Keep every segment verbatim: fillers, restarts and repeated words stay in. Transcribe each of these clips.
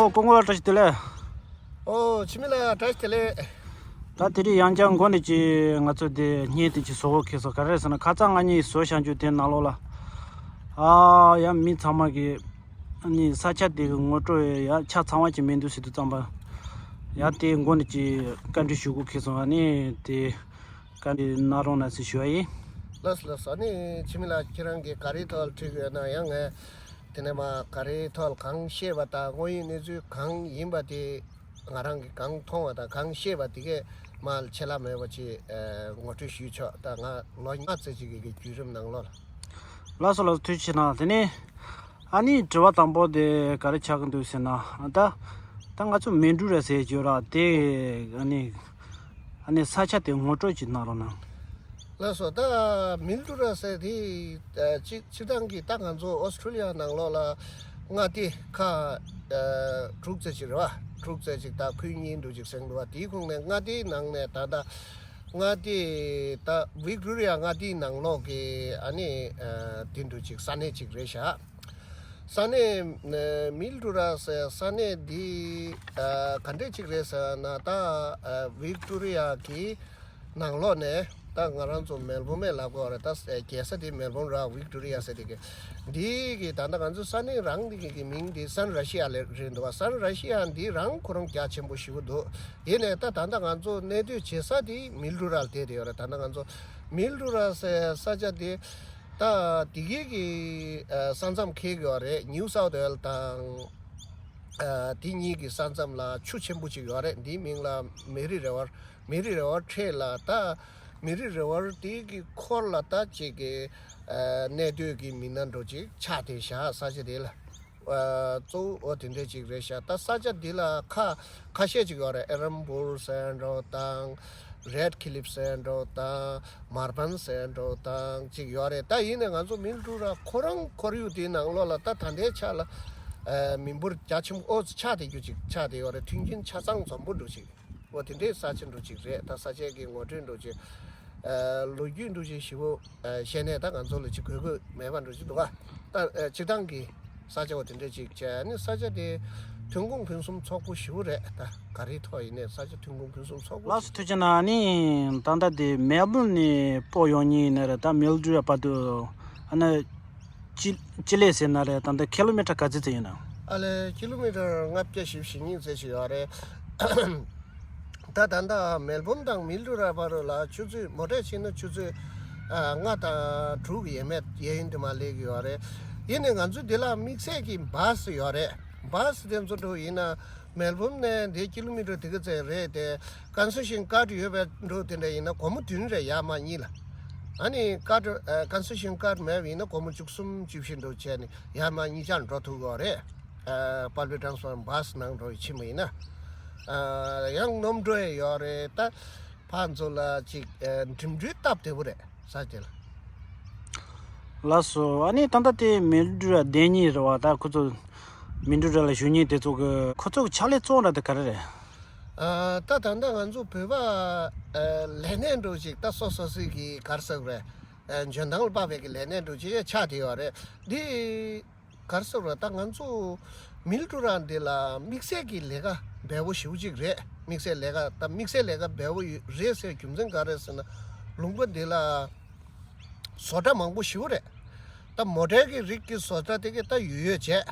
སྐུ་ངོ་ལགས་བཀྲ་ཤིས་བདེ་ལེགས། ཨོ་འཆི་མེད་ལགས་བཀྲ་ཤིས་བདེ་ལེགས། ད་དེ་རིང་ཡང་བསྐྱར་མགོ་ནས་ཀྱི་ང་ཚོ་དེ་བརྙན་དེ་ཅིག་བཟོ་འོ་ཁེལ་སོང་། ག་རེ་ཟེར་ན་ཁ་སང་ང་གཉིས་བཟོ་བཞག་རྒྱུ་དེ་ནང་ལོགས་ལ། ཨ་ཡང་མི་ཚང་མ་གི་ཨ་ནི་ས་ཆ་དེ་གི་ངོ་སྤྲོད་ཡ་ཆ་ཚང་བ་ཅིག་མི་འདུག་ཟེར་དུས་ཙམ་པ། ཡང་དེ་མགོ་ནས་ཀྱི་བཀའ་འདྲི་ཞུ་དགོས་ཁེལ་སོང་། ཨ་ནི་དེ་བཀའ་འདྲི་གནང་རོགས་གནང་ཟེར་ཞུ་བ་ཡིན། ལགས་སོ་ལགས་སོ། ཨ་ནི་འཆི་མེད་ལགས་ཁྱེད་རང་གིས་ག་རེའི་ཐོག་ལ་དྲིས་ཡོད་ན་ཡང་ངས་དེ་ནས་མ་ག་རེའི་ཐོག་ལ་གང་ཤེས་པ་དང་དངོས་ཡོད་གནས་ཚུལ་གང་ཡིན་པ་དེ་ང་རང་གིས་གང་མཐོང་བ་དང་གང་ཤེས་པ་དེ་གས་མ་ཆད་ལྷག་མེད་པ་ཅིག་ཨ་ངོ་སྤྲོད་ཞུས་ཆོག་ད་ང་ལོ་ལྔ་ཙམ་ཅིག་གི་བརྒྱུད་རིམ་ནང་ལོགས་ལ། ལགས་སོ་ལགས་སོ། ཐུགས་རྗེ་ཆེ་གནང་། དེ་ནས་ཨ་ནི་དྲི་བ་དང་པོ་དེ་ག་རེ་ཆགས་ཀྱི་འདུག་ཟེར་ན། ད་ད་ང་ཚོ་མིལ་ཌུ་ར་ཟེར་གྱི་ཡོད་ར། དེ་ཨ་ནི་ཨ་ནི་ས་ཆ་དེ་ངོ་སྤྲོད་ཅིག་གནང་རོགས་གནང་། ལགས་སོ། ད་མིལ་ཌུ་ར་ཟེར་དེ་ཨ་སྤྱི་སྤྱིར་བཏང་གི་ད་ང་ཚོ་ཨོ་སི་ཁྲུ་ལི་ཡ་ནང་ལོགས་ལ་མངའ་སྡེ་ཁག་ཨ་དྲུག་ཙམ་ཅིག་རེད་བ། དྲུག་ཙམ་ཅིག་ད་ཁུལ་གཉིས་འདྲ་ཅིག་ཟེར་འདུག་བ། དེའི་ཁོངས་ནས་མངའ་སྡེའི་ནང་ནས་ད་ལྟ་མངའ་སྡེ་ད་ཝིག་ཏོ་རི་ཡ་མངའ་སྡེའི་ནང་ལོགས་ཀྱི་ཨ་ནི་ཨ་དེ་འདྲ་ཅིག་ས་གནས་ཅིག་རེད་ཤག་ས་གནས་ཨ་མིལ་ཌུ་ར་ཟེར་ས་གནས་འདི་ཨ་ག་འདྲས་ཅིག་རེད་ཟེར་ན། ད་ཨ་ཝིག་ཏོ་རི་ཡ་གི་ནང་ལོགས་ནས་ད་ང་རང་ཚོ་མེལ་བོན་མེ་ལབ་དགོས་རེད། ད་རྒྱལ་ས་དེ་མེལ་བོན་ར། ཝིག་ཏོ་རི་ཡ་ཟེར་དེ་གི་འདི་གི་ད་ལྟ་ང་ཚོ་ས་གནས་རང་འདི་གི་གི་མིང་འདི་སན་ར་ཤི་ཡ་ལབ་རེད་འདུག་བ། སན་ར་ཤི་ཡ་འདི་རང་ཁོ་རང་རྒྱ་ཆེན་པོ་ཞེ་པོ་འདུག་ཡིན་ནའི་ད་ད་ལྟ་ང་ཚོ་གནས་སྡོད་བྱེད་ས་དེ་མིལ་ཌུ་ར་ལ་བསྡད་དེ་ཡོད་རེད། ད་ལྟ་ང་ཚོ་མིལ་ཌུ་ར་ཟེར་ས་ཆ་དེ་ད་དེ་གི་གི་ཨ་ས་མཚམས་འཁེལ་གི་ཡོད་རེད། ནིའུ་སའུ་ཐི་ཝེལ་དང་ཨ་དེ་གཉིས་ཀྱི་ས་མཚམས་ལ་ཆུ་ཆེན་པོ་ཅིག་ཡོད་རེད། འདིའི་མིང་ལ་མེ་རི་རི་ཝར། མེ་རི་རི་ཝར་འཕྲེད་ལ་ད་མེ་རི་རི་ཝར་དེ་གི་འཁོར་ལ་ད་ཅིག་གི་ཨ་གནས་སྡོད་ཀྱི་མི་སྣ་འདྲ་ཅིག་ཆགས་བསྡད་བཞག་ས་ཆ་དེ་ལ། ཨ་གཙོ་བོ་འོ་དེ་འདྲ་ཅིག་རེད་ཤག་ད་ས་ཆ་འདི་ལ་ཁ་ཁ་ཤས་ཅིག་ཡོད་རེད། ཨེ་རམ་བུལ་ཟེར་འདྲ་དང་། རེད་ཁི་ལིབ་ཟེར་འདྲ་དང་། མར་བན་ཟེར་འདྲ་དང་ཅིག་ཡོད་རེད། ད་ཡིན་ནའི་ང་ཚོ་མིལ་ཌུ་ར་ཁོ་རང་ཁོར་ཡུག་དེའི་ནང་ལོགས་ལ་ད་ད་ལྟའི་ཆ་ལ་ཨ་མི་འབོར་རྒྱ་ཆེན་པོ་ཨོ་ཆགས་བསྡད་རྒྱུ་ཅིག་ཆགས་བསྡད་ཡོད་རེད། མཐུན་རྐྱེན་ཆ་ཚང་འཛོམས་པོ་འདྲ་ཅིག་འོ་དེ་འདྲའི་ས་ཆ་འདྲ་ཅིག་རེད། ད་ས་ཆའི་གི་ངོ་སྤྲོད་འདྲ་ཅིག་ཨ་ལོ་རྒྱུས་འདྲ་ཅིག་ཞིབ་པོ་ཨ་བཤད་ནས་ད་ང་ཚོ་ལ་ཅིག་དགོས་དགོས་མེད་པ་འདྲ་ཅིག་འདུག་ག་ད་ཨ་སྤྱིར་བཏང་གི་ས་ཆ་འོ་དེ་འདྲ་ཅིག་བྱས་ནས་ས་ཆ་དེ་ཐོན་ཁུངས་ཕུན་སུམ་ཚོགས་པོ་ཞེ་པོ་རེད། ད་ག་རེའི་ཐོག་ཡིན་ནའི་ས་ཆ་ཐོན་ཁུངས་ཕུན་སུམ་ཚོགས་པོ་ལགས་སོ། ཐུགས་རྗེ་གནང་། ཨ་ནི་ད་ལྟ་དེ་མེལ་བོན་ནས་སྤོ་ཡོང་མཁན་ཡིན་ན་རེད། ད་མིལ་ཌུ་ར་བར་དུ་ཨ་ནི་སྤྱི་སྤྱི་ལེ་ཟེར་ན་རེད། ད་ལྟ་ཁི་ལོ་མི་ཊར་ག་ཚོད་ཙམ་ཡིན་ན། ཨ་ལས་ཁི་ལོ་མི་ཊར་ལྔ་བརྒྱ་བཞི་བཅུ་ཞེ་གཉིས་ཙམ་ཞིག་ཡོད་རེད། ད་ད་ལྟ་མེལ་བོན་དང་མིལ་ཌུ་ར་བར་ལ་ཆུ་ཚོད་མོ་ཊས་ཕྱིན་ན་ཆུ་ཚོད་ཨ་ལྔ་དང་དྲུག་ཡས་མས་ཡས་ཡུན་དུ་མ་སླེབས་ཀྱི་ཡོད་རེད། ཡིན་ནའི་ང་ཚོའི་འདི་ལ་དམིགས་བསལ་གྱི་བཱ་སི་ཡོད་རེད། བཱ་སི་དེ་ཚོ་འགྲོ་ཡིན་ན་མེལ་བོན་ནས་འདི་ཀི་ལོ་མི་ཊར་དེ་ག་ཚད་རེད་དེ། ཀོན་སེ་ཤན་ཀཱཌ་ཡོད་པའི་འགྲོ་དེ་འདྲ་ཡིན་ན་སྒོར་མོ་བདུན་རེད། ཡར་མར་གཉིས་ལ། ཨ་ནི་ཀཱཌ་ཨ་ཀོན་སེ་ཤན་ཀཱཌ་མེད་པ་ཡིན་ན་སྒོར་མོ་བཅུ་གསུམ་བཅུ་བཞི་འགྲོ་བྱས་ནས་ཡར་མར་གཉིས་ཆར་འགྲོ་ཐུབ་ཀྱི་ཡོད་རེད། ཨ་པབ་ལིག་ཊེ་རན་སི་པོཊ་བཱ་སི་ནང་འགྲོ་ཡི་ཕྱིན་པ་ཡིན་ན། ཨ་ཡང་གནམ་གྲུ་ཡང་ཡོད་རེད། ད་ཕར་ཚུར་ལ་ཅིག་ཨ་འགྲིམ་འགྲུལ་སྟབས་བདེ་པོ་རེད་ས་དེ་ལ། ལགས་སོ། ཨ་ནི་ད་ལྟ་དེ་མིལ་ཌུ་ར་བསྡད་མཁན་རེད་བ། ད་ཁོ་ཚོ་མིལ་ཌུ་ར་ལ་བཞུགས་མཁན་དེ་ཚོ་གི་ཁོ་ཚོ་གི་ཕྱག་ལས་གཙོ་བོ་འདྲ་དེ་ག་རེ་རེད། ཨ་ད་ད་ལྟ་ང་ཚོ་བོད་པ་ཨ་ལས་སྣེ་འདྲ་ཅིག་ད་སོ་སོ་སོའི་གི་ག་རེ་ཟེར་དགོས་རེད། ཨ་འཇོན་ཐང་ལ་དཔག་པའི་གི་ལས་སྣེ་འདྲ་ཅིག་ཆགས་བསྡད་ཡོད་རེད། འདི་ག་རེ་ཟེར་དགོས་རེད། ད་ང་ཚོ་མིལ་ཌུ་ར་འདི་ལ་དམིགས་བསལ་གྱི་ལས་ཀ་འབེལ་པོ་ཞེ་པོ་ཅིག་རེད། དམིགས་བསལ་ལས་ཀ་ད་དམིགས་བསལ་ལས་ཀ་འབེལ་པོ་ཡོད་རེད་ཟེར་རྒྱུ་མཚན་ག་རེ་ཟེར་ན། ལུང་པ་འདི་ལ་བཟོ་གྲྭ་མང་པོ་ཞེ་པོ་རེད། ད་མོ་ཊའི་གི་རིགས་ཀྱི་བཟོ་གྲྭ་དེ་གི་ད་ཡོད་ཡོད་བྱས།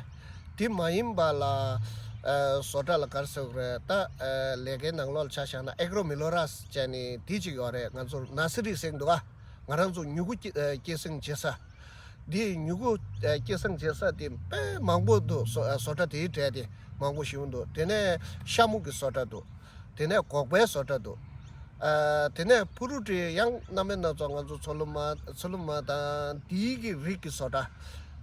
དེ་མ་ཡིན་པ་ལ་ཨ་བཟོ་གྲྭ་ལ་ག་རེ་ཟེར་དགོས་རེད། ད་ཨ་ལས་ཀའི་ནང་ལོགས་ལ་ཆ་བཞག་ན་ཨེག་རོ་མི་ལོ་ར་ཟེར་ནི་དེ་ཅིག་ཡོད་རེད། ང་ཚོ་ནར་སི་རི་ཟེར་གི་འདུག་ག་ང་རང་ཚོ་མྱུ་གུ་སྐྱེ་ཨ་སྐྱེད་སྲིང་བྱེད་ས། འདི་མྱུ་གུ་ཨ་སྐྱེད་སྲིང་བྱེད་ས་དེ་དཔེ་མང་པོ་འདུག་བཟོ་ཨ་བཟོ་གྲྭ་དེའི་གྲས་དེ་མང་པོ་ཞིག་འདུག་དེ་ནས་ཤ་མུ་གི་བཟོ་གྲྭ་འདུག་དེ་ནས་སྒོག་པའི་བཟོ་གྲྭ་འདུག་ཨ་དེ་ནས་ཕུ་རུ་ཏྲི་ཡང་སྣ་མིན་སྣ་ཚོགས་ང་ཚོ་ཚོ་ལུ་མ་ཚོ་ལུ་མ་དང་དེའི་གི་རིགས་ཀྱི་བཟོ་གྲྭ།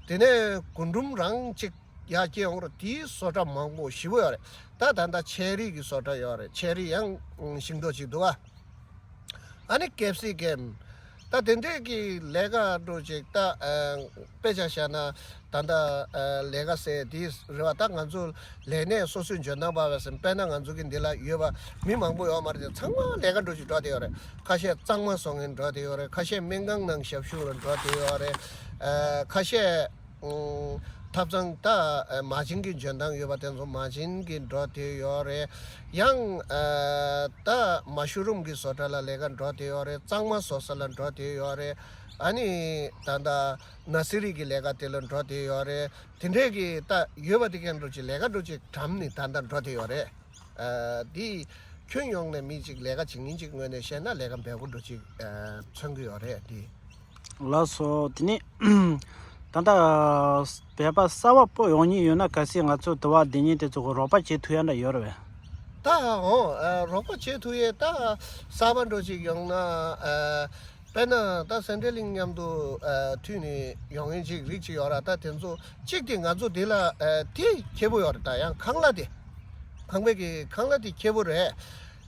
དེ་ནས་རྒུན་འབྲུམ་རང་གཅིག་ཡར་སྐྱེ་ཡོང་ར་དེའི་བཟོ་གྲྭ་མང་པོ་ཞེ་པོ་ཡོད་རེད། ད་ད་ལྟ་ཆེ་རི་གི་བཟོ་གྲྭ་ཡོད་རེད། ཆེ་རི་ཡང་ཨང་ཤིང་ཏོག་ཅིག་འདུག་ཨ། ཨ་ནི་ཀེབ་སི་ཀམ། ད་དེ་འདྲས་ཀྱི་ལས་ཀ་འགྲོ་ཅིག་ད་ཨ་དཔེ་ཆ་བཞག་ན་ད་ལྟ་ཨ་ལས་ཀ་ཟེར་དེ་རེད་བ། ད་ང་ཚོ་ལས་གནས་སོ་སོའི་འཇོན་ཐང་འབའ་བས་ཟིན། དཔེར་ན་ང་ཚོ་གི་འདི་ལ་ཡོད་པ་མི་མང་པོ་ཡོད་མ་རེད་དེ། ཚང་མ་ལས་ཀ་འགྲོ་ཅིག་འགྲོ་བསྡད་ཡོད་རེད། ཁ་ཤས་གཙང་མ་བཟོ་མཁན་འགྲོ་བསྡད་ཡོད་རེད། ཁ་ཤས་སྨན་ཁང་ནང་ཞབས་ཞུ་ལ་འགྲོ་བསྡད་ཡོད་རེད། ཨ་ཁ་ཤས་ཨུམ། ཐབ་ཚང་ད་མ་བྱན་གྱི་འཇོན་ཐང་ཡོད་པ་དེ་ཚོ་མ་བྱན་གྱི་འགྲོ་བསྡད་ཡོད་རེད། ཡང་ད་མ་ཤུ་རུམ་གྱི་བཟོ་གྲྭ་ལ་ལས་ཀ་འགྲོ་བསྡད་ཡོད་རེད། གཙང་མ་བཟོ་ས་ལ་འགྲོ་བསྡད་ཡོད་རེད། ཨ་ནི་ད་ད་ན་སི་རི་གི་ལས་ཀ་དེ་ལ་འགྲོ་བསྡད་ཡོད་རེད། དེ་འདྲས་ཀྱི་ད་ཡོད་པ་དེ་གས་འགྲོ་ཅིག་ལས་ཀ་འགྲོ་ཅིག་གྲམ་ནི་ད་ད་འགྲོ་བསྡད་ཡོད་རེད། འདི་ཁྱོན་ཡོངས་ནས་མི་གཅིག་ལས་ཀ་བྱེད་མཁན་གཅིག་ངོས་ནས་བཤད་ན་ལས་ཀ་འབེལ་པོ་འགྲོ་གཅིག་མཚོན་གྱི་ཡོད་རེད་འདི། ལགས་སོ། དེ་ནས་ད་ལྟ་བོད་པ་གསར་པ་སྤོ་ཡོང་མཁན་ཡོད་ན་གལ་སྲིད་ང་ཚོ་དུ་བ་བསྡད་མཁན་དེ་ཚོ་གི་རོགས་པ་བྱེད་ཐུབ་ཡ་འདྲ་ཡོད་རེད་པས། ད་འོ་རོགས་པ་བྱེད་ཐུབ་ཡས་ད་གསར་པ་འགྲོ་གཅིག་ཡོང་ན། དཔེར་ན་ད་སེན་ཊར་ལིང་མཉམ་དུ་མཐུད་ནས་ཡོང་མཁན་ཅིག་རིགས་ཅིག་ཡོད་ར། ད་དེ་ཚོ་གཅིག་དེ་ང་ཚོ་འདི་ལ་དེ་ཁེ་པོ་ཡོད་རེད། ད་ཡང་ཁང་གླ་དེ་ཁང་པའི་གི་ཁང་གླ་དེ་ཁེ་པོ་རེད།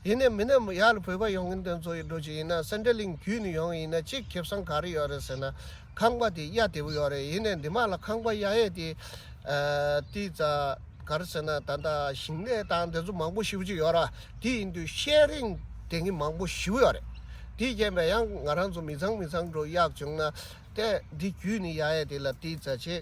ཡིན་ནའི་མིན་ན་ཡར་ལ་བོད་པ་ཡོང་མཁན་དེ་ཚོ་ཡི་འགྲོ་ཅིག་ཡིན་ན་སེན་ཊར་ལིང་བརྒྱུད་ནས་ཡོང་ཡིན་ན་གཅིག་ཁེ་བཟང་ག་རེ་ཡོད་རེད་ཟེར་ན་ཁང་པ་དེ་གཡར་བདེ་པོ་ཡོད་རེད། ཡིན་ནའི་འདི་མ་ལ་ཁང་པ་གཡར་ཡས་དེ་ཏི་ཙ་ག་རེ་ཟེར་ན་ད་ལྟ་ཞིང་ལས་དང་དེ་ཚོ་མང་པོ་ཞེ་པོ་ཅིག་ཡོད་ར། དེ་ཡིན་དུས་ཤེ་རིང་དེ་གི་མང་པོ་ཞེ་པོ་ཡོད་རེད། དེའི་རྐྱེན་པས་ཡང་ང་རང་ཚོ་མི་ཚང་མི་ཚང་འགྲོ་གཡར་བྱུང་ན་དེ་འདི་བརྒྱུད་ནས་གཡར་ཡས་དེ་ལ་ཏི་ཙ་ཆེ་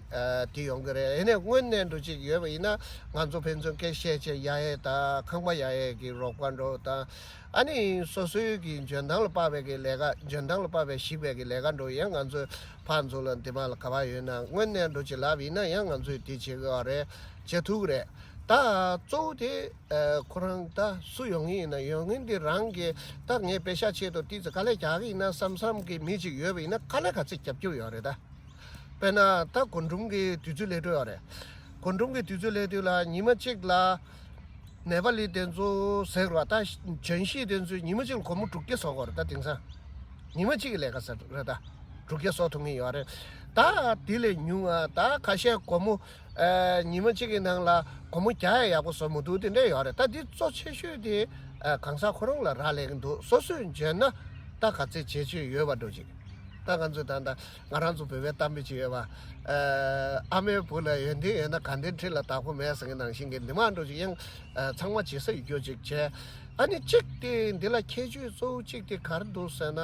དེ་ཡོང་གི་རེད། ཡིན་ནའི་དངོས་གནས་འགྲོ་ཅིག་ཡོད་པ་ཡིན་ན་ང་ཚོ་ཕན་ཚུན་སྐད་བཤད་བྱས་གཡར་ཡས་དང་ཁང་པ་གཡར་ཡས་ཀྱི་རོགས་པ་འགྲོ་དང་། ཨ་ནི་སོ་སོའི་གི་འཇོན་ཐང་ལ་དཔག་པའི་གི་ལས་ཀ་འཇོན་ཐང་ལ་དཔག་པའི་ཞིག་པའི་གི་ལས་ཀ་འགྲོ་ཡང་ང་ཚོས་ཕར་ཚུར་ལ་འདི་མ་ལ་ག་པར་ཡོད་ན་དངོས་གནས་འགྲོ་ཅིག་ལབ་ཡིན་ན་ཡང་ང་ཚོས་དེ་བྱེད་དགོས་རེད། བྱེད་ཐུབ་ཀྱི་རེད། ད་གཙོ་བོ་དེ་ཁོ་རང་ད་སུ་ཡོང་གི་ཡིན་ན་ཡོང་མཁན་དེ་རང་གི་ད་ངས་པེ་ཤག་ཆེད་དུ་ཏི་ཙ་དཀའ་ལས་རྒྱག་གི་ཡིན་ན་བསམ་བསམ་གི་མི་ཅིག་ཡོད་པ་ཡིན་ན་དཀའ་ལས་ག་ཚོད་རྒྱབ་རྒྱུ་ཡོད་རེད་ད། དཔེར་ན་ད་རྒུན་འབྲུམ་གྱི་དུས་ཚོད་སླེབས་འགྲོ་ཡོད་རེད། རྒུན་འབྲུམ་གྱི་དུས་ཚོད་སླེབས་དུས་ལ་ཉི་མ་གཅིག་ལ་ནེ་པ་ལི་དེ་ཚོ་ཟེར་བ་ད་ཅོན་ཤིས་དེ་ཚོས་ཉི་མ་གཅིག་ལ་སྒོར་མོ་དྲུག་བརྒྱ་བཟོ་དགོས་རེད། ད་དེང་སང་ཉི་མ་གཅིག་གི་ལས་ཀ་ཟེར་རེད། ད་དྲུག་བརྒྱ་བཟོ་ཐུབ་མཁན་ཡོད་རེད། ད་དེ་ལས་ཉུང་ང་ད་ཁ་ཤས་སྒོར་མོ་ཨ་ཉི་མ་གཅིག་གི་ནང་ལ་སྒོར་མོ་བརྒྱ་ཡང་ཡག་པོ་བཟོ་མི་འདུག་དེ་འདྲ་ཡོད་རེད། ད་དེ་གཙོ་ཆེ་ཤོས་དེ་ཨ་གང་ཟག་ཁོ་རང་ལ་རག་ལས་ཀྱི་འདུག་སོ་སོས་འཇོན་ན་ད་ག་ཚད་བྱེད་ཆོད་ཡོད་པ་འགྲོ་ཅིག་ད་ང་ཚོས་ད་ལྟ་ང་རང་ཚོ་བོད་པའི་གཏམ་དཔེ་ཅིག་ཡོད་པ། ཨ་མའི་བུ་ལ་ཡོན་ཏན་ཡོད་ན་དགའ་ལྡན་ཁྲི་ལ་བདག་པོ་མེད་ཟེར་མཁན་ནང་བཞིན་གྱི་འདི་མ་འགྲོ་ཅིག་ཡང་ཨ་ཚང་མ་བྱེད་ས་ཡོད་རྒྱུ་ཅིག་བྱས། ཨ་ནི་གཅིག་དེ་འདི་ལ་ཁྱད་ཆོས་གཙོ་བོ་གཅིག་དེ་ག་རེ་འདུག་ཟེར་ན་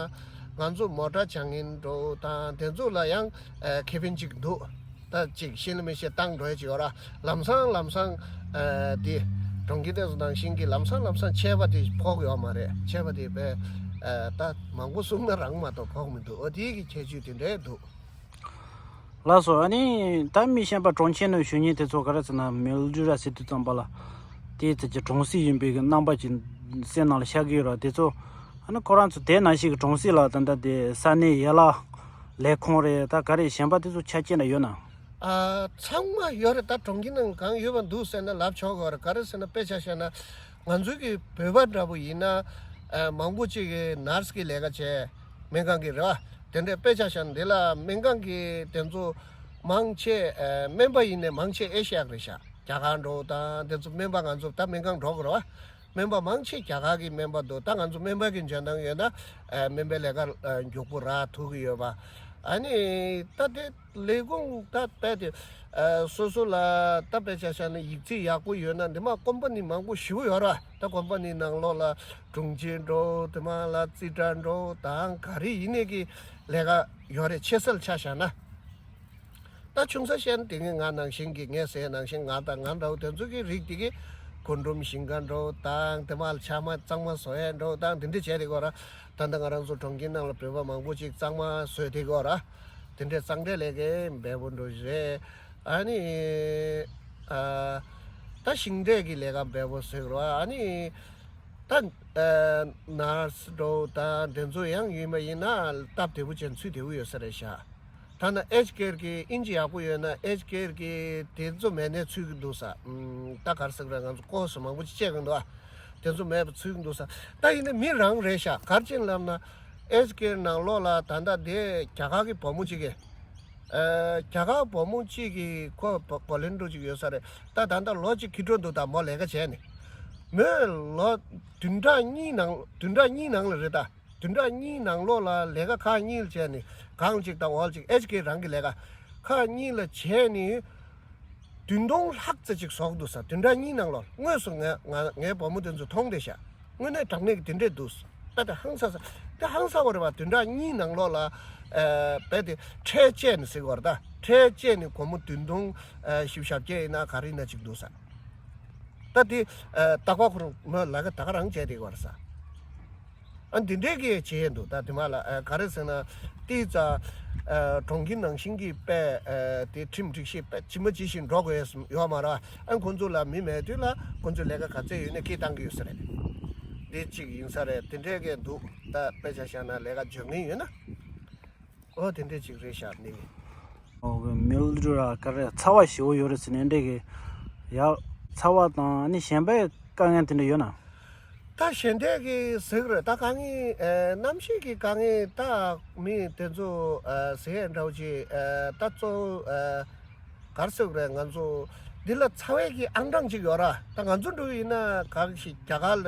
ང་ཚོ་མོ་ཊ་བྱ་མཁན་འགྲོ་དང་དེ་ཚོ་ལ་ཡང་ཨ་ཁེ་ཕན་ཅིག་འདུག་ད་ཅིག་ཤེས་ལ་མི་ཤེས་བཏང་འགྲོ་ཡ་ཅིག་ཡོད་ར། ལམ་སང་ལམ་སང་ཨ་དེ་གྲོང་ཁྱེར་དེ་ཚོ་ནང་བཞིན་གྱི་ལམ་སང་ལམ་སང་ཆད་པ་དེ་ཕོག་ཡོད་མ་རེད། ཆད་པ་དེ་བས་ཨ་ད་མང་པོ་གསུངས་ན་རང་མ་གཏོགས་ཕོག་མི་འདུག་འོ་དེའི་གི་ཁྱད་ཆོས་དེ་འདྲས་འདུག་ལགས་སོ། ཨ་ནི་ད་མི་གཞན་པ་གྲོང་ཁྱེར་ནང་བཞུགས་མཁན་དེ་ཚོ་ག་རེ་ཟེར་ན་མིལ་ཌི་ར་ཟེར་དུས་ཙམ་པ་ལ་དེའི་ཚེ་གི་གྲོང་གསེབ་ཡིན་པའི་གི་རྣམ་པ་ཅིག་སེམས་ནང་ལ་ཤར་གི་ཡོད་ར། དེ་ཚོ་ཨ་ནི་ཁོ་རང་ཚོ་དེ་ནང་བཞིན་གི་གྲོང་གསེབ་ལ་ད་ལྟ་དེ་ས་གནས་ཡན་ལག་ལས་ཁུངས་རེད། ད་ག་རེ་གཞན་པ་དེ་ཚོ་ཆ་རྐྱེན་ལ་ཡོད་ན། ཨ་ཚང་མ་ཡོད་རེད། ད་གྲོང་ཁྱེར་ནང་གང་ཡོད་པ་འདུག་ཟེར་ན་ལབ་ཆོག་གི་རེད། ག་རེ་ཟེར་ན་དཔེ་ཆ་བཞག་ན་ང་ཚོའི་གི་བོད་པ་འདྲ་པོ་ཡིན་ན་ཨ་མང་པོ་ཅིག་གི་ནར་སི་གི་ལས་ཀ་བྱས་སྨན་ཁང་གི་རེད་བ། དེ་འདྲའི་དཔེ་ཆ་བཞག་ན་འདི་ལ་སྨན་ཁང་གི་དེ་ཚོ་མང་ཆེ་ཨ་སྨན་པ་ཡིན་ནའི་མང་ཆེ་ཨེ་ཤི་ཡ་གི་རེད་ཤག་རྒྱ་གར་འདྲ་པོ་དང་དེ་ཚོ་སྨན་པ་ང་ཚོ་ད་སྨན་ཁང་འགྲོ་གི་རེད་བ། སྨན་པ་མང་ཆེ་རྒྱ་གར་གྱི་སྨན་པ་འདུག་ད་ང་ཚོ་སྨན་པ་གི་འཇོན་ཐང་ཡོད་ན་ཨ་སྨན་པའི་ལས་ཀ་ཨ་མགྱོགས་པོ་རག་ཐུབ་ཀྱི་ཡོད་པ། ཨ་ནི་ད་དེ་ལས་ཁུངས་ད་དཔེ་དེ་ཨ་སོ་སོ་ལ་ད་དཔེ་ཆ་བཞག་ན་ཡིག་ཚད་ཡག་པོ་ཡོད་ན་འདི་མ་ཀོམ་པ་ནི་མང་པོ་ཞེ་པོ་ཡོད་ར། ད་ཀོམ་པ་ནི་ནང་ལོགས་ལ་དྲུང་ཆེ་འདྲ་པོ་དེ་མ་ལ་རྩིས་ཁྲ་འདྲ་པོ་དང་ག་རེ་ཡིན་ནའི་གི་ལས་ཀ་ཡོད་རེད། ཆེ་ས་ལ་ཆ་བཞག་ན། ད་ཆུང་ས་བཤད་ན་དེ་ངས་ང་ནང་བཞིན་གྱི་ངས་ཟེར་ནང་བཞིན་ང་དང་ང་འདྲ་པོ་དེ་ཚོ་གི་རིགས་དེ་གི་རྒུན་འབྲུམ་ཞིང་ཁ་འདྲ་པོ་དང་དེ་མ་ལ་ཆ་མ་གཙང་མ་བཟོ་ཡས་འདྲ་པོ་དང་དེ་འདྲ་བྱས་དེ་གོ་ར། ད་ལྟ་ང་རང་ཚོ་གྲོང་ཁྱེར་ནང་ལ་བོད་པ་མང་པོ་ཅིག་གཙང་མ་བཟོས་དེ་གོ་ར། དེ་འདྲས་གཙང་སྦྲའི་ལས་ཀའི་འབེལ་པོ་འགྲོ་གི་རེད། ཨ་ནི་ཨ་ད་ཤིང་འབྲས་ཀྱི་ལས་ཀ་འབེལ་པོ་བཟོས་གི་ར། ཨ་ནི་ད་ཨ་ནར་སི་འདྲ་པོ་དང་དེ་ཚོ་ཡང་ཡིན་པ་ཡིན་ན་སྟབས་བདེ་པོ་ཅན་ཚུད་བདེ་པོ་ཡོད་ས་རེད་ཤག་ཐ་ན་ཨེཇ་ཀེར་གྱི་དབྱིན་ཇི་ཡག་པོ་ཡོད་ན་ཨེཇ་ཀེར་གྱི་དེ་ཚོ་མེད་ནའི་ཚུད་ཀྱི་འདུག་ས། ཨམ། ད་ག་རེ་ཟེར་དགོས་རེད། ང་ཚོ་ཀོ་སི་མང་པོ་ཅིག་བཅད་ཀྱི་འདུག་ཨ། དེ་ཚོ་མེད་པ་ཚུད་ཀྱི་འདུག་ས། ད་ཡིན་ནའི་མི་རང་རེད་ཤག་ག་རེ་བྱས་ནས་ལབ་ན་ཨེཇ་ཀེར་ནང་ལོགས་ལ་ད་ལྟ་དེ་རྒྱ་གར་གྱི་བུ་མོ་གཅིག་གིས། ཨ། རྒྱ་གར་བུ་མོ་གཅིག་གིས་ཁོ་བོ་ལན་ཊི་ཡར་ཅིག་ཡོད་ས་རེད། ད་ད་ལྟ་ལོ་གཅིག་འཁྱོལ་འགྲོ་འདུག་ད་མོ་ལས་ཀ་བྱས་ནས། མོས་ལོ་བདུན་ཕྲག་གཉིས་ནང་བདུན་ཕྲག་གཉིས་ནང་ལ་རེད་ད། བདུན་ཕྲག་གཉིས་ནང་ལོགས་ལ་ལས་ཀ་ཁག་གཉིས་ལ་བྱས་ནས་གང་ཅིག་དང་འོག་ཅིག་ཨེཇ་ཀེར་རང་གི་ལས་ཀ་ཁག་གཉིས་ལ་བྱས་ནས་བདུན་སྟོང་ལྷག་ཙམ་ཅིག་བཟོ་གི་འདུག་ས། བདུན་ཕྲག་གཉིས་ནང་ལོགས་དངོས་སུ་ང་ང་ངའི་བུ་མོ་དེ་ཚོ་མཐོང་བསྡད་ཤག་དངོས་གནས་དྲང་གནས་ཀྱི་དེ་འདྲས་འདུག་ད་དེ་ཧང་སང་ས། དེ་ཧང་སང་བ་རེད་བ། བདུན་ཕྲག་གཉིས་ནང་ལོགས་ལ་ཨ་རྦད་དེ་ཁྲལ་བཅད་ནས་ཟེར་གྱི་ཡོད་རེད། ད་ཁྲལ་བཅད་ནས་སྒོར་མོ་བདུན་སྟོང་ཨ་བཞི་བཅུ་ཞེ་བརྒྱད་ཡིན་ན་ག་རེ་ཡིན་ན་ཅིག་འདུག་ས། ད་དེ་ཨ་རྟག་པར་ཁོ་རང་མོས་ལས་ཀ་ད་ག་རང་བྱས་བསྡད་ཀྱི་ཡོད་རེད་ས། ཨ་འདི་འདྲས་ཀྱི་བྱས་འདུག་ད་དེ་མ་ལ་ཨ་ག་རེ་ཟེར་ན། ཏིས་ཙ་ཨ་གྲོང་ཁྱེར་ནང་བཞིན་གྱི་དཔེ་ཨ་དེ་ཁྲིམས་སྒྲིག་གཞི་དཔེ་ཇི་མ་ཇི་བཞིན་འགྲོ་དགོས་ཡོད་མ་རེད། ཨ་ཁོང་ཚོ་ལ་མི་མེད་དུས་ལ་ཁོང་ཚོས་ལས་ཀ་ག་ཚད་ཡོད་ན་སྐད་བཏང་གི་ཡོད་ས་རེད། འདི་གཅིག་ཡིན་ས་རེད། དེ་འདྲས་ཀྱི་འདུག་ད་དཔེ་ཆ་བཞག་ན་ལས་ཀ་འཇོན་མཁན་ཡོད་ན། ཨོ་དེ་འདྲས་ཅིག་རེད་ཤག་ནི། ཨོ་མིལ་ཌུ་ར་ག་རེ་ཚ་བ་ཞེ་པོ་ཡོད་རེད་ཟེར་ནས་འདྲས་གི། ཡ་ཚ་བ་དང་ནི་གཞན་པའི་དཀའ་ངལ་དེ་འདྲ་ཡོད་ན། ད་གཞན་དེ་གི་ཟེར་གི་རེད། ད་དཀའ་ངལ་ཨེ་གནམ་གཤིས་ཀྱི་དཀའ་ངལ་ད་མི་དེ་ཚོ་ཨེ་ཟེར་འདྲ་བོ་ཅིག་ཨེ་ད་གཙོ་བོ་ཨེ་ག་རེ་ཟེར་དགོས་རེད། ང་ཚོ་འདི་ལ་ཚ་བའི་གི་ཨང་གྲངས་ཅིག་ཡོད་ར། ད་ང་ཚོ་འགྲོ་གི་ཡིན་ན་ག་ཞིག་རྒྱ་གར་ལ་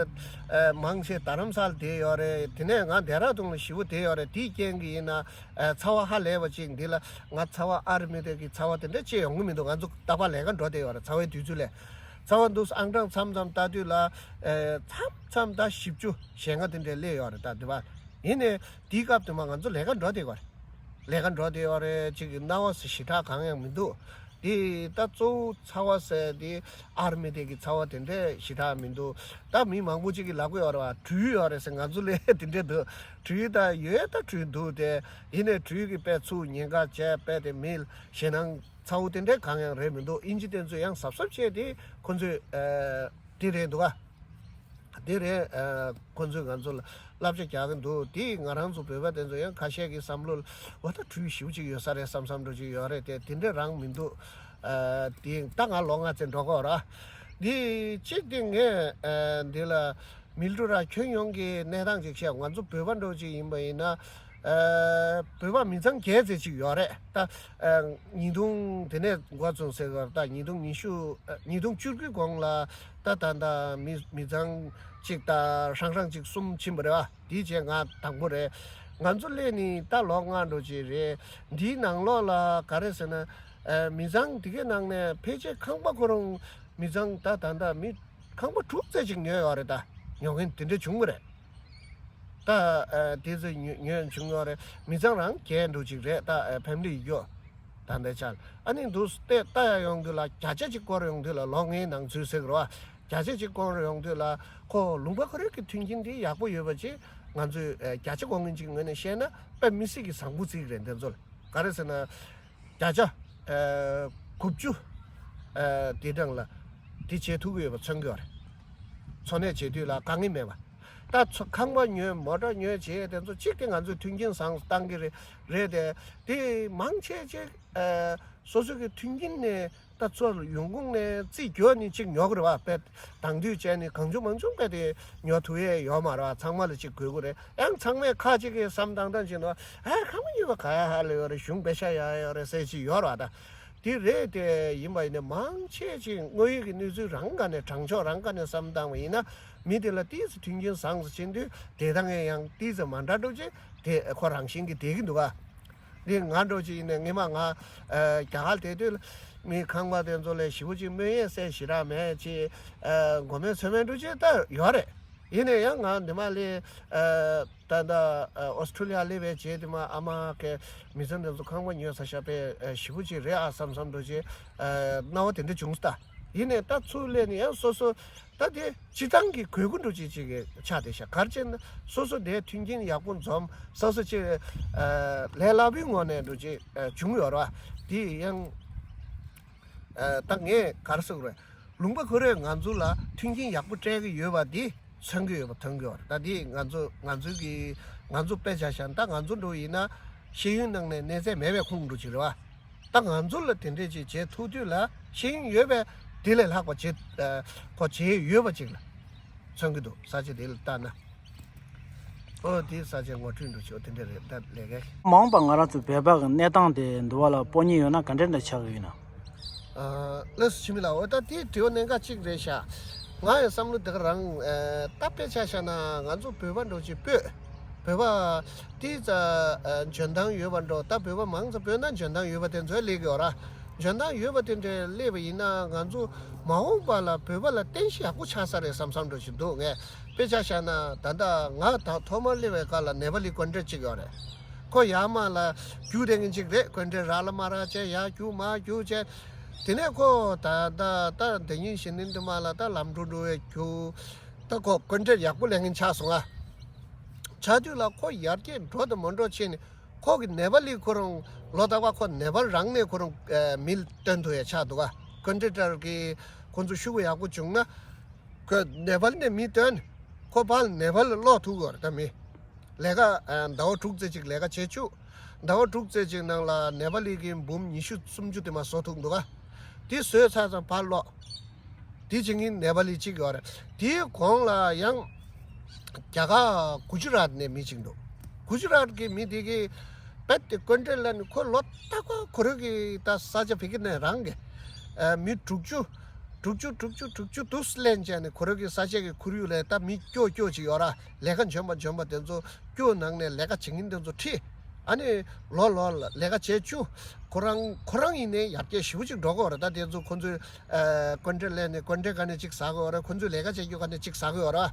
ཨེ་མང་ཆེ་རྡ་རམ་ས་ལ་བསྡད་ཡོད་རེད། དེ་ནས་ང་ལྡེ་ར་ལྡུན་ལ་ཞེ་པོ་བསྡད་ཡོད་རེད། དེའི་རྐྱེན་གྱིས་ཡིན་ན་ཨེ་ཚ་བ་ཧ་ལས་པ་ཅིག་འདི་ལ་ང་ཚ་བ་ཨ་རི་མི་དེ་གི་ཚ་བ་དེ་འདྲ་ཅིག་ཡོང་གི་མི་འདུག་ང་ཚོ་རྟག་པར་ལས་ཀ་འགྲོ་བསྡད་ཡོད་རེད། ཚ་བའི་དུས་ཚོད་ལ་ཚ་བ་འདུག་ཨང་གྲངས་མཚམས་མཚམས་ལྟ་དུས་ལ་ཨེ་མཚམས་མཚམས་ད་བཞི་བཅུ་ཞེ་ལྔ་དེ་འདྲ་སླེབས་ཡོད་རེད། ད་དེ་བ་ཡིན་ནའི་དེའི་སྐབས་དུ་མ་ང་ཚོ་ལས་ཀ་འགྲོ་བསྡད་ཡོད་རེད། ལས་ཀ་འགྲོ་བསྡད་ཡོད་རེད། ཅིག་གི་སྣང་བ་ཟེར་ཞེ་དྲག་གང་ཡང་མི་འདུག་དེ་ད་གཙོ་བོ་ཚ་བ་ཟེར་དེ་ཨ་རི་མི་དེ་གི་ཚ་བ་དེ་འདྲས་ཞེ་དྲག་མི་འདུག་ད་མི་མང་པོ་ཅིག་གི་ལབ་ཀྱི་ཡོད་རེད་བ། སྦྲུལ་ཡོད་རེད་ཟེར། ང་ཚོ་ལ་དེ་འདྲས་འདུག་སྦྲུལ་ད་ཡོད། ད་སྦྲུལ་འདུག་དེ་ཡིན་ནའི་སྦྲུལ་གི་དཔེ་ཚུར་ཉེན་ཁ་བྱས་དཔེ་དེ་མི་ཞེད་སྣང་ཚ་བོ་དེ་འདྲས་གང་ཡང་རེད་མི་འདུག་དབྱིན་ཇི་དེ་ཚོས་ཡང་གཟབ་གཟབ་བྱས་དེ་ཁོ་ཚོས་ཨ་དེ་རེད་འདུག་ག་དེ་རེད། ཨ་ཁོ་ཚོས་ང་ཚོ་ལ་བསླབ་བྱ་རྒྱག་གི་འདུག་དེ་ང་རང་ཚོ་བོད་པ་དེ་ཚོ་ཡང་ཁ་ཤས་ཀྱི་བསམ་བློ་ལ་འོ་ད་སྦྲུལ་ཞེ་པོ་ཅིག་ཡོད་ས་རེད་བསམ་བསམ་འདྲ་ཅིག་ཡོད་རེད་དེ། དེ་འདྲ་རང་མི་འདུག་ཨ་དེ་ད་ང་ལོ་ལྔ་ཙམ་འགྲོ་གི་ཡོད་ར། དེ་གཅིག་དེ་ངས་ཨ་འདི་ལ་མིལ་ཌུ་ར་ཁྱོན་ཡོངས་ཀྱི་གནས་སྟངས་ཅིག་བཤད། ང་ཚོ་བོད་པ་འདྲ་ཅིག་ཡིན་པ་ཡིན་ན། ཨ་བོད་པ་མི་ཚང་བརྒྱད་ཙམ་ཅིག་ཡོད་རེད་ད། ཨ་ཉིས་སྟོང་དེ་ནས་འགོ་བཙུགས་ཟེར་བ་ད་ཉིས་སྟོང་ཉི་ཤུ་ཨ་ཉིས་སྟོང་བཅུ་དགུའི་གོང་ལ་ད་ད་ད་མི་མི་ཚང་གཅིག་ད་ཧྲང་ཧྲང་གཅིག་གསུམ་ཕྱིན་པ་རེད་བ། དེའི་རྗེས་ང་དང་པོ་རེད། ང་ཚོ་སླེབས་ནས་ད་ལོ་ལྔ་འགྲོ་ཅིག་རེད། འདིའི་ནང་ལོགས་ལ་ག་རེ་ཟེར་ན། ཨ་མི་ཚང་དེ་གའི་ནང་ནས་ཕལ་ཆེར་ཁང་པ་ཁོ་རང་མི་ཚང་ད་ད་ད་མི་ཁང་པ་དྲུག་ཙམ་ཅིག་ཉོས་ཡོད་རེད། ད་ཉོ་མཁན་དེ་འདྲ་བྱུང་བ་རེད། ད་ཨ་དེ་ཚོ་ཉོ་ཉོས་བྱུང་ཡོད་རེད། མི་ཚང་རང་བརྒྱད་འགྲོ་ཅིག་རེད། ད་ཨ་ཕེ་མི་ལི་ཡོད། ད་ལྟའི་ཆར་ཨ་ནི་འདུག་སྟེ་ལྟ་ཡ་ཡོང་དུས་ལ་བརྒྱ་ཆ་གཅིག་སྐོར་ཡོང་དུས་ལ་ལོ་ལྔའི་ནང་ཚུད་ཟེར་གི་རེད་བ། བརྒྱ་ཆ་གཅིག་སྐོར་ཡོང་དུས་ལ་ཁོ་ལུང་པ་ཁོ་རའི་གི་མཐུན་རྐྱེན་དེ་ཡག་པོ་ཡོད་པ་ཅིག་ང་ཚོས་ཨ་བརྒྱ་ཆ་སྐོར་མཁན་ཅིག་ངོས་ནས་བཤད་ན་དཔེ་མི་སྲིད་ཀྱི་བཟང་པོ་ཅིག་རེད། འདི་ཚོ་ལ་ག་རེ་ཟེར་ན། བརྒྱ་ཆ་ཨ་དགུ་བཅུ་ཨ་དེ་གྲངས་ལ་དེ་བྱེད་ཐུབ་ཀྱི་ཡོད་པ་མཚོན་གྱི་ཡོད་རེད། འཚོ་གནས་བྱེད་དུས་ལ་དཀའ་ངལ་མེད་པ། ད་ཚོ་ཁང་པ་ཉོས་མོ་ཊ་ཉོས་བྱས་དེ་ཚོ་གཅིག་དེ་ང་ཚོས་མཐུན་རྐྱེན་བཟང་བཏང་གི་རེད་རེད་དེ། དེ་མང་ཆེ་ཆེ་ཨ་སོ་སོ་གི་མཐུན་རྐྱེན་ནས་ད་ཚོ་ཡོང་ཁུངས་ནས་རྩིས་རྒྱོབ་ནས་གཅིག་ཉོ་གི་རེད་བ། དཔེ་དང་དུས་བྱས་ནས་གང་བྱུང་མང་བྱུང་དཔེ་དེ་ཉོ་ཐུབ་ཡས་ཡོད་མ་རེད་བ། ཚང་མ་ལ་གཅིག་དགོས་ཀྱི་རེད། ཡང་ཚང་མས་ཁ་ཅིག་གིས་བསམ་བཏང་བཏང་བྱས་ནས་ཨ་ཁང་པ་ཉོས་པ་ག་ཡ་ཧ་ལས་ཡོད་རེད། གཞུང་པེ་ཤ་ཡ་ཡོད་རེད་ཟེར་གྱི་ཡོད་རེད་བ། ད་དེ་རེད་དེ་ཡིན་པ་ཡིན་ན་མང་ཆེ་ཅིག་དངོས་ཡོད་ཀྱི་གནས་ཚུལ་རང་ག་ནས་དྲང་ཕྱོགས་རང་ག་ནས་བསམ་བཏང་བ་ཡིན་ན་མི་དེ་ལ་ཏིས་མཐུན་རྐྱེན་བཟང་ཙམ་ཕྱིན་དུས་བསྡད་སྟངས་ཡང་ཏིས་མ་འདྲ་འགྲོ་ཅིག་དེ་ཁོ་རང་བཞིན་གྱིས་བསྡད་ཀྱི་འདུག་ག་འདི་ང་འདྲ་ཅིག་ཡིན་ན་སྔོན་མ་ང་ཨ་རྒྱ་གར་བསྡད་དུས་ལ་མི་ཁང་པ་དེ་ཚོ་ལས་ཞེ་པོ་ཅིག་སྨོན་ཡས་སེ་ཞེ་དྲག་མེད་ཅིག་ཨ་མགོ་མེད་ཚོད་མེད་འདྲ་ཅིག་ད་ཡོད་རེད། ཡིན་ནའི་ཡང་ང་འདི་མ་ལས་ཨ་ད་ལྟ་ཨ་ཨོ་སི་ཁྲུ་ལི་ཡ་སླེབས་པའི་རྗེས་དེ་མ་ཨ་མ་གི་མི་ཚང་དེ་ཚོ་ཁང་པ་ཉོས་ས་ཤ་པའི་ཨ་ཞེ་པོ་ཅིག་རེད་ཨ་བསམ་བསམ་འདྲ་ཅིག་ཨ་སྣང་བ་དེ་འདྲ་བྱུང་སོང་ད། ཡིན་ནའི་ད་ཚུར་སླེབས་ནས་ཡང་སོ་སོ་ད་དེ་སྤྱི་བཏང་གི་དགོས་མཁོ་འདྲ་ཅིག་ཅིག་གི་ཆགས་བསྡད་ཤག་ག་རེ་བྱས་ན་སོ་སོ་དེ་མཐུན་རྐྱེན་ཡག་པོ་འཛོམས་སོ་སོ་ཅིག་ཨ་ལས་སླ་པོའི་ངོས་ནས་འདྲ་ཅིག་ཨ་བྱུང་ཡོད་རེད་བ། དེ་ཡང་ཨ་ད་ངས་ག་རེ་ཟེར་དགོས་རེད། ལུང་པ་ཁོ་རས་ང་ཚོ་ལ་མཐུན་རྐྱེན་ཡག་པོ་སྤྲད་ཀྱི་ཡོད་པ་འདི་མཚོན་གྱི་ཡོད་པ་མཐོང་གི་ཡོད་རེད། ད་འདི་ང་ཚོ་ང་ཚོའི་གི་ང་ཚོ་དཔེ་ཆ་བཞག་ན་ད་ང་ཚོ་འདྲ་ཡིན་ན་ཤེས་ཡོན་ནང་ནས་གནས་ཚད་མེད་པའི་ཁོངས་འདྲ་ཅིག་རེད་བ། ད་ང་ཚོ་ལ་དེ་འདྲས་ཅིག་བྱེད་ཐུབ་དུས་ལ་ཤེས་ཡོན་ཡོད་པའི་དེ་ལས་ལྷག་པ་བྱེད་ཁོ་བྱེད་ཡོད་པ་ཅིག་ལ་མཚོན་གྱི་འདུག་ས་ཆ་དེ་ལ་ལྟ་ན། ཨོ་དེའི་ས་ཆའི་ངོ་སྤྲོད་འདུག་ཆོག་དེ་འདྲ་རེད་ད་ལས་ཀའི། མ་འོངས་པ་ང་རང་ཚོ་བོད་པ་གི་གནས་སྟངས་དེ་འདུལ་བ་ལ་སྤོ་ཉེན་ཡོད་ན་ག་འདྲ་འདྲ་ཆགས་ཀྱི་ཡོད་ན། ཨ་ལགས་སོ་འཆི་མེད་ལགས། འོ་ད་དེའི་དྲི་བ་གནད་འགག་གཅིག་རེད་ཤག་ང་ཡི་བསམ་བློ་དེ་ག་རང་ཨ་ད་དཔེ་ཆ་བཞག་ན་ང་ཚོ་བོད་པ་འདྲ་ཅིག་སྤོས། བོད་པ་དེའི་རྩ་ཨ་འཇོན་ཐང་ཡོད་པ་འདྲ། ད་བོད་པ་མང་ཙམ་སྤོས་ན་འཇོན་ཐང་ཡོད་པ་དེ་ཚོ་སླེབས་ཀྱི་ཡོད་ར། འཇོན་ཐང་ཡོད་པ་དེ་འདྲས་སླེབས་པ་ཡིན་ན་ང་ཚོ་མ་འོངས་པ་ལ་བོད་པ་ལ་རྟེན་གཞི་ཡག་པོ་ཆགས་ས་རེད་བསམ་བསམ་འདྲ་ཞིག་འདུག་ངས་དཔེ་ཆ་བཞག་ན་ད་ལྟ་ང་ད་ཐོག་མར་སླེབས་པའི་སྐབས་ལ་ནེ་པ་ལི་ཀོན་ཀྲེད་ཅིག་ཡོད་རེད། ཁོ་ཡར་མར་ལ་རྒྱུག་བསྡད་མཁན་ཅིག་རེད། ཀོན་ཀྲེད་རག་ལ་མ་རག་བྱས་ཡར་རྒྱུག་མར་རྒྱུག་བྱས། དེ་ནས་ཁོ་ད་ད་ད་འདི་ཉིན་གཞེས་ནིང་འདི་མ་ལ་ད་ལམ་འགྲོ་འགྲོ་བའི་རྒྱུག་ད་ཁོ་ཀོན་ཀྲེད་ཡག་པོ་ལེན་མཁན་ཆགས་སོང་ང་། ཆགས་དུས་ལ་ཁོ་ཡར་རྒྱས་འགྲོ་དང་མ་འགྲོ་ཕྱིན་ནས་ཁོ་གི་ནེ་པ་ལི་ཁོ་རང་ལོ་རྟག་པར་ཁོ་ནེ་པ་ལི་རང་ནས་ཁོ་རང་ཨ་མི་བཏོན་ཐུབ་ཡ་ཆགས་འདུག་ག་ཀོན་ཀྲེག་ཊར་གི་ཁོ་ཚོ་ཤུགས་ཡག་པོ་བྱུང་ན་ཁོ་ནེ་པ་ལི་ནས་མི་བཏོན། ཁོ་ཕར་ནེ་པ་ལི་ལོག་ཐུབ་ཀྱི་ཡོད་རེད་ད། མི་ལས་ཀ་ཨ་ཟླ་བ་དྲུག་ཙམ་ཅིག་ལས་ཀ་བྱེད་བཅུག་ཟླ་བ་དྲུག་ཙམ་ཅིག་ནང་ལ་ནེ་པ་ལི་གི་འབུམ་ཉི་ཤུ་སུམ་ཅུ་དེ་མ་བཟོ་ཐུབ་འདུག་ག་དེ་བཟོས་ཚར་ཙང་ཕར་ལོག་དེ་བྱེད་མཁན་ནེ་པ་ལི་གཅིག་ཡོད་རེད། དེའི་གོང་ལ་ཡང་རྒྱ་གར་གུ་ཇི་རཱཏ་ནས་མི་གཅིག་འདུག་གུ་ཇི་རཱཏ་གི་མི་དེ་གིས་རྦད་དེ་ཀོན་ཀྲེག་ལ་ནི་ཁོ་ལོ་རྟག་པར་ཁོ་རང་གི་ད་ས་ཆ་བི་གི་ནས་རང་གི་ཨ་མི་དྲུག་ཅུ་དྲུག་ཅུ་དྲུག་ཅུ་དྲུག་ཅུ་དུ་ལེན་བྱས་ནས་ཁོ་རང་གི་ས་ཆ་གི་ཁོར་ཡུག་ལ་ད་མི་སྐྱོ་སྐྱོ་ཅིག་ཡོད་ར། ལས་ཀ་འཇོན་པ་འཇོན་པ་དེ་ཚོ་སྐྱོ་ནང་ནས་ལས་ཀ་བྱེད་མཁན་དེ་ཚོ་ཁྲིད། ཨ་ནི་ལོ་ལོ་ལ་ལས་ཀ་བྱེད་བཅུག་ཁོ་རང་ཁོ་རང་ཡིན་ནའི་ཡར་རྒྱས་ཞེ་པོ་ཅིག་འགྲོ་གི་ཡོད་རེད། ད་དེ་ཚོ་ཁོ་ཚོས་ཨ་ཀོན་ཀྲེག་ལེན་ནས་ཀོན་ཀྲེག་ག་ནས་ཅིག་ཟ་གི་ཡོད་རེད། ཁོ་ཚོས་ལས་ཀ་བྱེད་རྒྱུ་ག་ནས་ཅིག་ཟ་གི་ཡོད་རེད།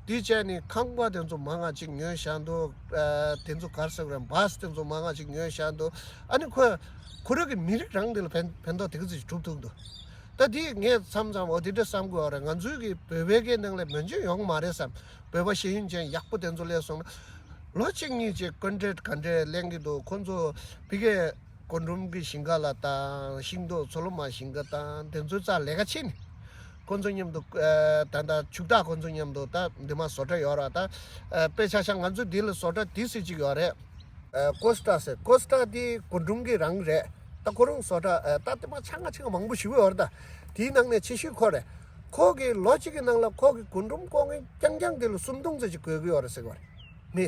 དེ་བྱས་ནས་ཁང་པ་དེ་ཚོ་མང་ང་ཅིག་ཉོས་བཞག་འདུག་ཨ་དེ་ཚོ་ག་རེ་ཟེར་དགོས་རེད། བྷ་སི་དེ་ཚོ་མང་ང་ཅིག་ཉོས་བཞག་འདུག་ཨ་ནི་ཁོ་ཁོ་རང་གི་མི་རིགས་རང་དེ་ལ་ཕན་ཕན་ཐོགས་དེ་ག་ཚོད་ཅིག་གྲུབ་ཐུབ་འདུག་ད་དེ་ངས་མཚམས་མཚམས་འོ་དེ་འདྲ་བསམ་གི་ཡོད་རེད། ང་ཚོའི་གི་བོད་པའི་གི་ནང་ལ་མི་འཇོན་ཡོང་མ་རེད་བསམ། བོད་པ་ཤེས་ཡོན་ཅན་ཡག་པོ་དེ་ཚོ་སླེབས་སོང་ན། ལོ་གཅིག་གཉིས་ཅིག་ཀོན་ཀྲེག་ག་འདྲས་ལེན་གི་འདུག་ཁོ་ཚོ་ཕ་གིའི་རྒུན་འབྲུམ་གི་ཞིང་ཁ་ལ་དང་ཤིང་ཏོག་ཚོ་ལོ་མ་ཞིང་ཁ་དང་དེ་ཚོའི་རྩར་ལས་ཀ་བྱེད་ནི། ཁོ་ཚོ་མཉམ་དུ་ཨ་ད་ད་ཕྱུག་བདག་ཁོ་ཚོ་མཉམ་དུ་ད་འདི་མ་བཟོ་གྲྭ་ཡོད་ར། ད་ཨ་དཔེ་ཆ་བཞག་ང་ཚོ་འདི་ལ་བཟོ་གྲྭ་འདི་ཟེར་གཅིག་ཡོད་རེད། ཨ་ཀོ་སི་ཊ་ཟེར། ཀོ་སི་ཊ་འདི་རྒུན་འབྲུམ་གི་རང་རེད། ད་ཁོ་རང་བཟོ་གྲྭ་ཨ་ད་དེ་མ་ཆ་ང་ཆ་ང་མང་པོ་ཞེ་པོ་ཡོད་རེད། ད་དེའི་ནང་ནས་ཆེ་ཤོས་ཁོ་རེད། ཁོ་གི་ལོ་གཅིག་གི་ནང་ལ་ཁོ་གི་རྒུན་འབྲུམ་བརྐོ་མཁན་རྐྱང་རྐྱང་དེ་ལ་སུམ་སྟོང་ཙམ་ཅིག་དགོས་ཀྱི་ཡོད་རེད་ཟེར་གི་ཡོད་རེད། མི།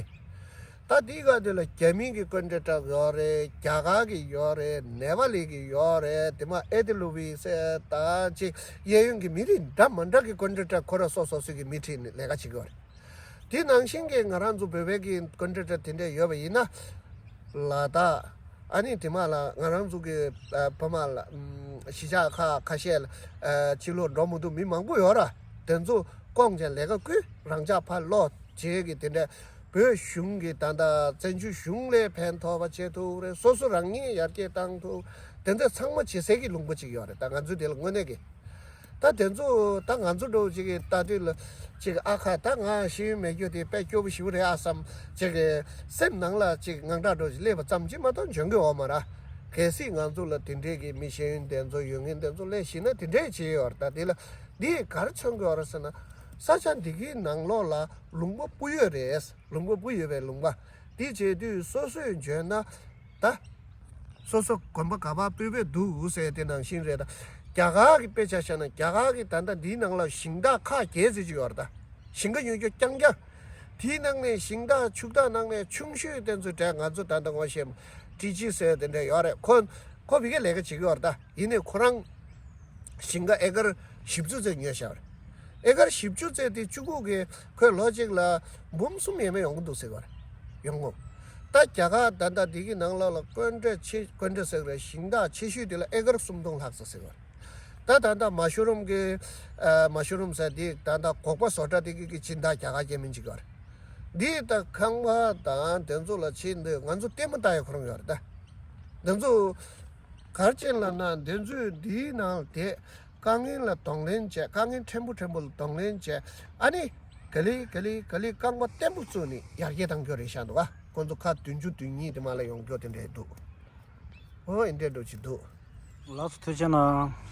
ད་འདི་ག་འདི་ལ་རྒྱ་མི་གི་ཀོན་ཀྲེག་ཊར་ཡོད་རེད། རྒྱ་གར་གི་ཡོད་རེད། ནེ་པ་ལི་གི་ཡོད་རེད། དེ་མ་ཨེ་ཏི་ལུ་བི་ཟེར་ད་ཅིག་གཡས་གཡོན་གི་མི་རིགས་འདྲ་མི་འདྲ་གི་ཀོན་ཀྲེག་ཊར་ཁོ་ར་སོ་སོ་སོ་གི་མི་ཁྲིད་ནས་ལས་ཀ་བྱེད་ཀྱི་ཡོད་རེད། དེ་ནང་བཞིན་གི་ང་རང་ཚོ་བོད་པའི་གི་ཀོན་ཀྲེག་ཊར་དེ་འདྲས་ཡོད་པ་ཡིན་ན། ལ་དྭགས། ཨ་ནི་དེ་མ་ལ་ང་རང་ཚོ་གི་ཨ་ཕ་མ་ལ་ཨམ་གཞིས་ཆགས་ཁག་ཁ་ཤས་ལ་ཨ་ཕྱི་ལོགས་འགྲོ་མི་ཐུབ་མི་མང་པོ་ཡོད་ར། དེ་ཚོ་བསྐོངས་བྱས་ལས་ཀ་བསྐུལ། རང་ཅག་ཕར་ལོག་བྱེད་ཀྱི་དེ་འདྲས་བོད་གཞུང་གི་ད་ལྟ་བཙན་བྱོལ་གཞུང་ལས་ཕན་ཐོགས་པ་བྱེད་ཐུབ་རེད། སོ་སོ་རང་ཉིད་ཡར་རྒྱས་བཏང་ཐུབ། དེ་འདྲས་ཚང་མ་བྱེད་སའི་གི་ལུང་པ་ཅིག་ཡོད་རེད། ད་ང་ཚོའི་དེ་ལ་དངོས་གནས་ཀྱི། ད་དེ་ཚོ་ད་ང་ཚོ་འདྲ་བོ་ཅིག་གིས་ལྟ་དུས་ལ་ཅིག་ཨ་ཁ་ད་ང་ཤེས་ཡོན་མེད་རྒྱུ་དེ་དཔེ་སྐྱོ་པོ་ཞིག་རེད་ཨ་བསམ་ཅིག་གི་སེམས་ནང་ལ་ཅིག་དངངས་སྐྲག་འདྲ་བོ་ཅིག་སླེབས་པ་ཙམ་གྱིས་མ་གཏོགས་འཇོན་གི་ཡོད་མ་རེད། གལ་སྲིད་ང་ཚོ་ལ་དེ་འདྲའི་གི་མི་ཤེས་ཡོན་དེ་ཚོ་ཡོད་མཁན་དེ་ཚོ་སླེབས་ཤེས་ན་དེ་འདྲའི་བྱེད་ཡོད་རེད། ད་དེ་ལ་འདི་ག་རེ་མཚོན་གི་ཡོད་རེད་ཟེར་ན། ས་ཆ་འདི་གི་ནང་ལོགས་ལ་ལུང་པ་སྤུ་ཡོད་རེད། ལུང་པ་སྤུ་ཡོད་པའི་ལུང་པ་འདི་བྱེད་དུས་སོ་སོས་འཇོན་ན། ད། སོ་སོ་གོམ་པ་ག་པར་སྤོས་པས་འདུག་ཟེར་དེ་ནང་བཞིན་རེད་ད། རྒྱ་གར་གྱི་དཔེ་ཆ་བཞག་ན་རྒྱ་གར་གྱི་ད་ལྟ་འདིའི་ནང་ལ་ཞིང་བདག་ཁག་བརྒྱད་ཙམ་ཅིག་ཡོད་རེད་ད། ཞིང་ཁ་ཉོ་རྒྱུ་རྐྱང་རྐྱང་། དེའི་ནང་ནས་ཞིང་བདག་ཕྱུག་བདག་ནང་ནས་ཆུང་ཤོས་དེ་ཚོའི་གྲས་ང་ཚོ་ད་ལྟ་ངོ་ཤེས་ཀྲི་ཅི་ཟེར་དེ་འདྲ་ཡོད་རེད། ཁོ་ཁོ་བི་གའི་ལས་ཀ་བྱེད་ཀྱི་ཡོད་རེད་ད། ཡིན་ནའི་ཁོ་རང་ཞིང་ཁ་ཨེ་ཀར་བཞི་བཅུ་ཙམ་ཉོས་བཞག་པ་རེད། ཨེ་ཀར་བཞི་བཅུ་ཙམ་དེ་གཅིག་པུ་གི་ཁོས་ལོ་གཅིག་ལ་འབུམ་གསུམ་ཡས་མས་ཡོང་གི་འདུག་ཟེར་བ་རེད། ཡོང་གོ། ད་རྒྱ་གར་ད་ལྟ་འདི་གི་ནང་ལོགས་ལ་ཀོན་ཀྲེ་ཆེ་ཀོན་ཀྲེ་ཟེར་བའི་ཞིང་བདག་ཆེ་ཤོས་དེ་ལ་ཨེ་ཀར་སུམ་སྟོང་ལྷག་ཙམ་ཟེར་བ་རེད། ད་ད་ལྟ་མ་ཤུ་རུམ་གི་ཨ་མ་ཤུ་རུམ་ཟེར་དེ་ད་ལྟ་སྒོག་པ་བཟོ་གྲྭ་དེ་གི་གི་སྦྱིན་བདག་རྒྱ་གར་སྐྱེ་དམན་ཅིག་ཡོད་རེད། འདི་ད་ཁང་པ་དང་དེ་ཚོ་ལ་ཕྱིན་འདི་ང་ཚོ་ལྟད་མོ་ལྟ་ཡ་ཁོ་རང་ཡོད་རེད་ད། དེ་ཚོ་གར་ཅན་ལབ་ན་འདི་ཚོས་འདིའི་ནང་དེ་དཀའ་ངལ་ལ་གདོང་ལེན་བྱས། དཀའ་ངལ་ཕྲན་བུ་ཕྲན་བུ་ལ་གདོང་ལེན་བྱས། ཨ་ནི་ག་ལེ་ག་ལེ་ག་ལེ་རྐང་པ་བརྟན་པོ་བཙུགས་ནས་ཡར་རྒྱས་གཏང་རྒྱུ་རེད་ཤག་འདུག་ག་ཁོ་ཚོ་ཁ་བདུན་ཅུ་དོན་གཉིས་དེ་མ་ལ་ཡོང་རྒྱུ་དེ་འདྲས་འདུག་འོ་ཨེ་འདྲས་འགྲོ་ཅིག་འདུག་ལགས་སོ་ཐུགས་རྗེ་གནང་།